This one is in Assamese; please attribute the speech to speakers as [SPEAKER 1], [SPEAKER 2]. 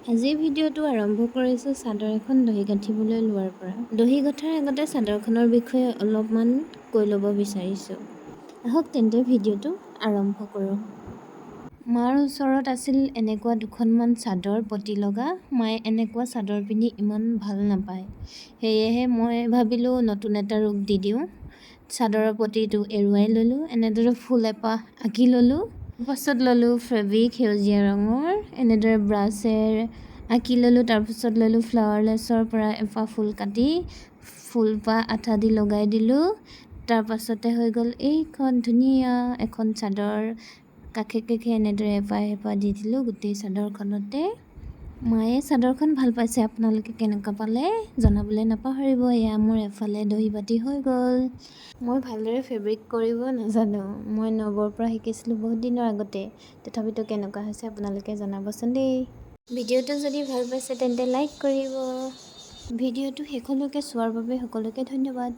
[SPEAKER 1] আজিৰ ভিডিঅ'টো আৰম্ভ কৰিছোঁ চাদৰ এখন দহি গাঁঠিবলৈ লোৱাৰ পৰা। দহি গঁঠাৰ আগতে চাদৰখনৰ বিষয়ে অলপমান কৈ ল'ব বিচাৰিছোঁ। আহক তেন্তে, ভিডিঅ'টো আৰম্ভ কৰোঁ। মাৰ ওচৰত আছিল এনেকুৱা দুখনমান চাদৰ পতি লগা। মায়ে এনেকুৱা চাদৰ পিন্ধি ইমান ভাল নাপায়। সেয়েহে মই ভাবিলোঁ, নতুন এটা ৰূপ দি দিওঁ। চাদৰৰ পতিটো এৰুৱাই ল'লোঁ, এনেদৰে ফুল এপাহ আঁকি ল'লোঁ। পাছত ল'লোঁ ফেব্ৰিক সেউজীয়া ৰঙৰ, এনেদৰে ব্ৰাছেৰে আঁকি ল'লোঁ। তাৰপিছত ল'লোঁ ফ্লাৱাৰ লেচৰ পৰা এপাহ ফুল কাটি, ফুলপাহ আঠা দি লগাই দিলোঁ। তাৰপাছতে হৈ গ'ল এইখন ধুনীয়া এখন চাদৰ। কাষে কাষে এনেদৰে এপাহ এপাহ দি দিলোঁ গোটেই চাদৰখনতে। মায়ে চাদৰখন ভাল পাইছে। আপোনালোকে কেনেকুৱা পালে জনাবলৈ নাপাহৰিব। এয়া মোৰ এফালে দহি বাতি হৈ গ'ল। মই ভালদৰে ফেব্ৰিক কৰিব নাজানো। মই নবৌৰ পৰা শিকিছিলোঁ বহুত দিনৰ আগতে। তথাপিতো কেনেকুৱা হৈছে আপোনালোকে জনাবচোন দেই। ভিডিঅ'টো যদি ভাল পাইছে, তেন্তে লাইক কৰিব। ভিডিঅ'টো শেষলৈকে চোৱাৰ বাবে সকলোকে ধন্যবাদ।